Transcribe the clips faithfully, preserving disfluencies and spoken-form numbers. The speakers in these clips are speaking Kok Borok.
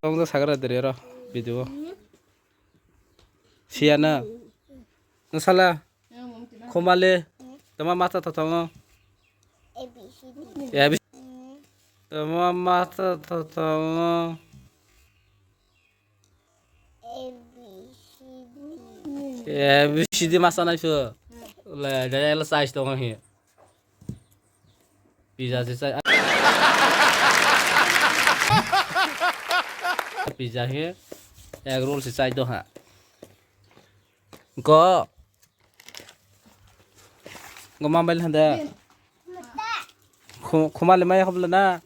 Tong ja sagra dere ro video. Siya na. Nasala. Khumale. Tama mata to tongo. A B C D. A B C D. Tama mata to tongo. A B C D. A B C D masa nai pho. Le, dai lo size tongo hi. Pizza se sai. Pizza he. Egg roll se sai do ha. Go. Go mobile hande. Khu-, khumale maya khobla na.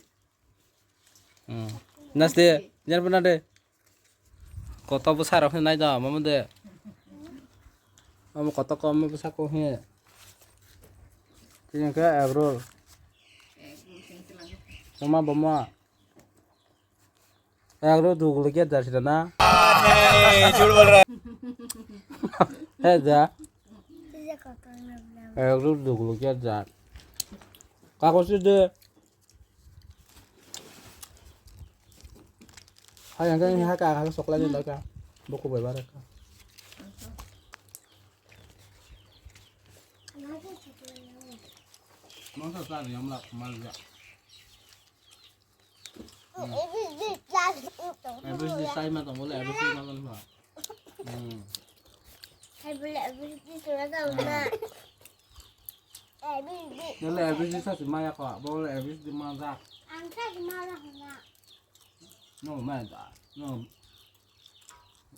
Hmm. Naste, jar bana de. Koto bwsa rok nai da, mama de. Amo koto ko, amo bwsa ko he. Tini ke egg roll. Mama bama. Egg roll duglo ke dar sida na. He da. Egg roll duglo ke dar. Kako si de. Hai, ang kang hai ka, hai chocolate ni laka. Buku bai bara ka. Masa sa ni amla mal ya. Every day sai ma tong bole, every day ma tong ba. Hmm. Hai bole, every day sai ma tong ba. Every day. Nole every day sa si ma ya ko, bole every day ma ja. Ang sa si ma ja na. No, man, no.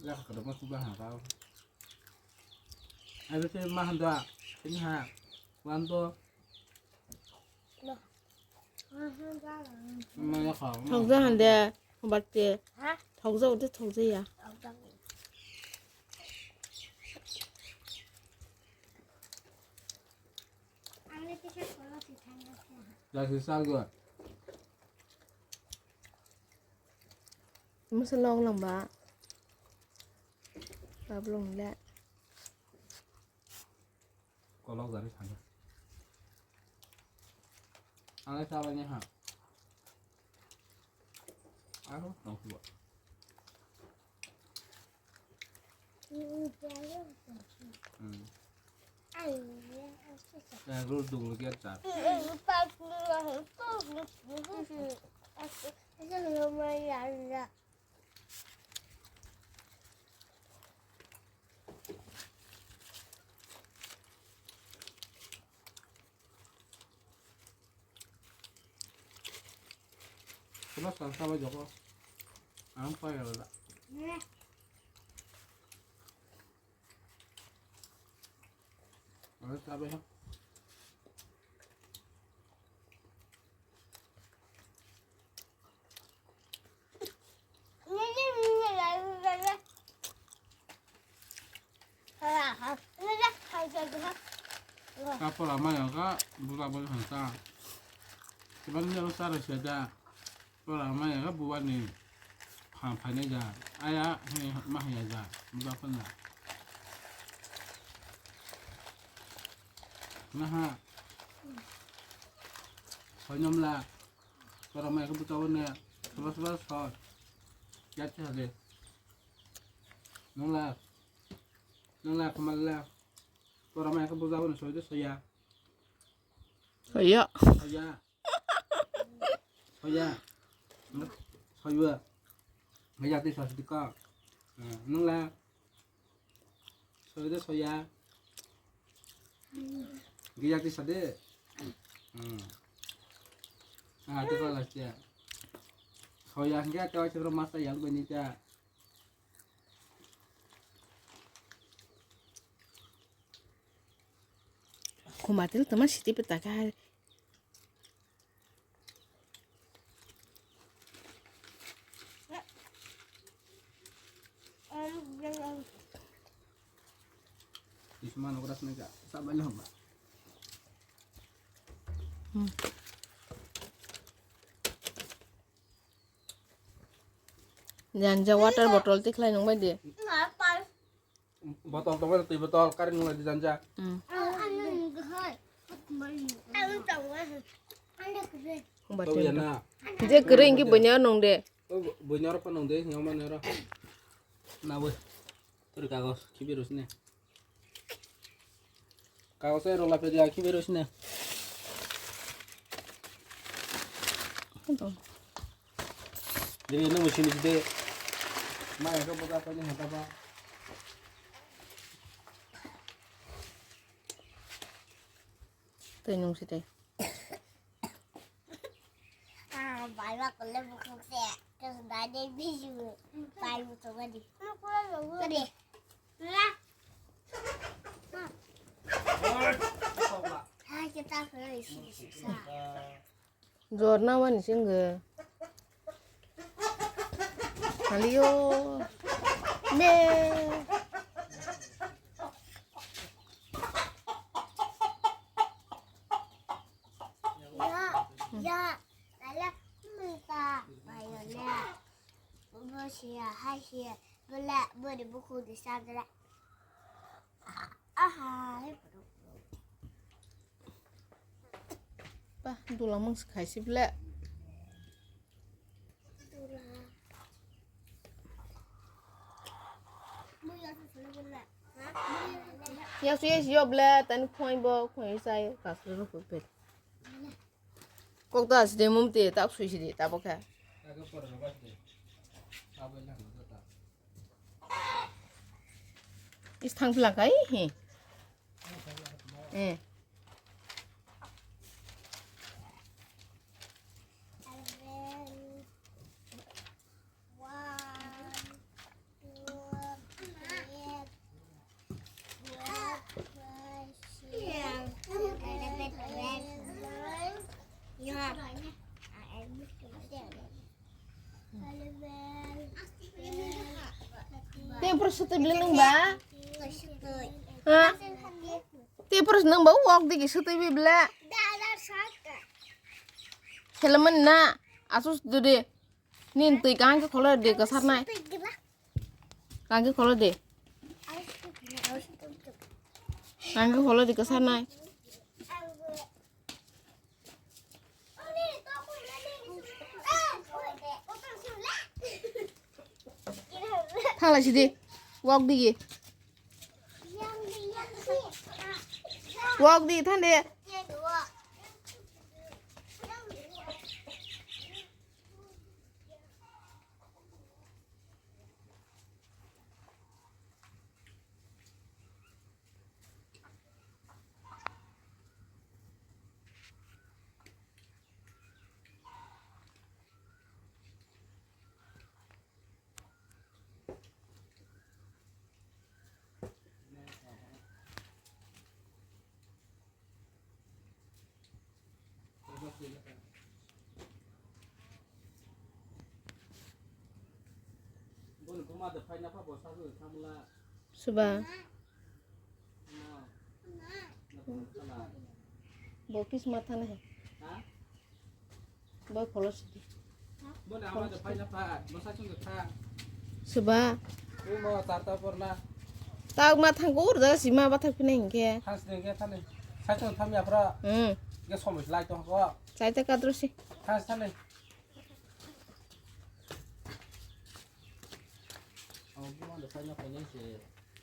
Ya ka da ma su ba ha ka. Ai be ma han da. Ini ha. Wan to. No. Ma ya ka. Thok ja han de. Bat te. Ha? Thok ja, ute thok ja ya. Thok ja. Ang ni tisa ko si thang ja. Da si sa go. Masa long lang ba. Ba long le. Kolok jari thangya. Ang le chalai ni ha. Aro nong kuwa. Hmm. Yang rul dulu kiat chat. Kena sangsa bai joko. Ang pai ya da. Ang sabai ha. Kapora maya ka buka bol hanta. Kiban ni sa re seda. Pora maya ka buani. Pha pha ne ja. Aya he ma he ja. Buka phan na. Na ha. Soinom la. Pora maya ka buka bol ne. Sabas sabas soi. Ya cha de. Nung la. Nung la khamal la. Pora mai khe buja boni soi de soya. Soya. Soya. Soya. Soya. Ngai jati soi de ka. Nung la. Soi de soya. Ngai jati sa de. Hmm. Ah, de ka la sia. Soya ngai ta wa chero masa yang bani ta. Kumatil teman siti petaka. Isma nokra sini ka sabai lama. Janja water bottle tikhlai nung bai di. Botol tongmani twi botol kari nung di janja. Hmm. Twi ya na. Je kwrwi hwnkhe buino nung de. Buino oro panong de, nyoma nero. Na bui. Tori kagos, kibi rosine. Kagos ai rola pe dia, kibi rosine. Dili no musim de. Ma ya ko boga pa ni hata pa. Tei nung si tei. Ah, bai ma kole bukuk se. Terus dai dei biju. Bai bu to gadi. Gadi. Hai, kita kena isi isi sa. Jor na wani singge. Halio. Me. Ya, ya. Lala, minta. Mayo le. Bo sia, hai sia. Bela, bo de buku di sadra. Aha, hai. Bah, dula mung se khai si ble. Ya su ya si yo ble, tani khoi bo, khoi sai, kasro no khoi pet. Kok ta si de mum te, tak sui si de, ta bo kha. Is thang plang kai, he. Eh. Te pura sutwi bile nung ba? Ha? Te pura nung ba wak digi sutwi bi bile? Selaman na asus dudi. Nin twi kaham khe kholo de kwsarnai. Kaham khe kholo de. Kaham khe kholo de kwsarnai. Thanglai sidi. Wak digi. Wak digi thande. Suba. Bo kis ma thana hai. Bo follow sidi. Suba. Tak ma thang ko urda si ma ba thang pina hingke. Thang sini hingke thani. Saichung tham ya phra. Hmm. Ge somoi lai tong ko. Chai ta kadro si. Thang sani.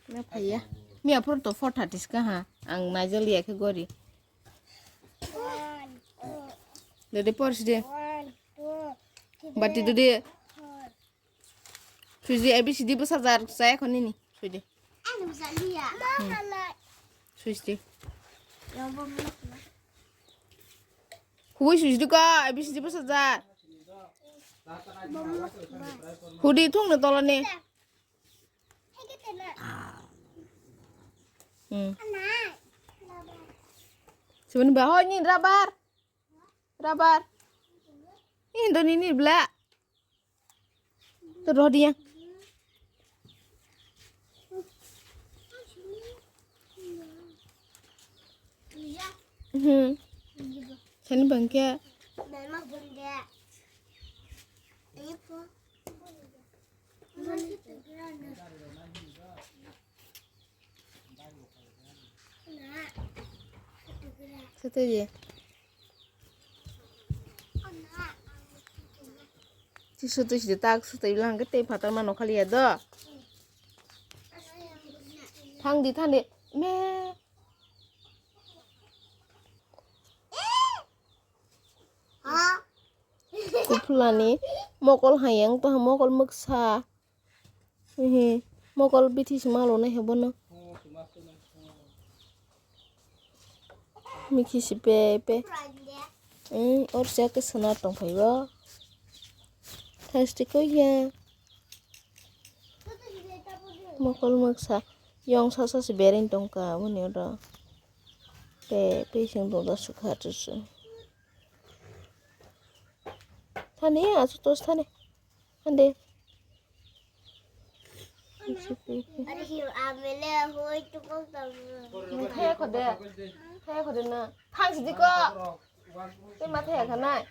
Na phaiya. Miya phuru to four thirty ska ha. Ang naijal ya khe gori. Dede pors de. Bati dede. Suji A B C D bwsa jar chaya kho nini. Suji. Suji. Hubui suji ko A B C D bwsa jar. Hudi thung no tolani. Hmm. Sibuni ba hoi ni rabar. Rabar. Indo nini bla. To roh dia. Hmm. Sani bangke. Satu je. Tisu twi sidi tak sutwi lang ke tei phatar mano khali ya do. Thang di, thang di. Me. Kuphulani mokol hayang to mokol muksa. Ehe, mokol bithi si malo nai habo no. Mikhi si pe pe. Hmm, or siya ke sana tong phai bo. Thasti ko ya. Mokol muksa. Yong sasa si berin tong ka, wani oro. Pe, pe sing dong da sukha tu su. Thani, asu tos thani. Hande. Thaya khode. Thaya khode na. Thang sidi ko. Tei ma thaya khanai.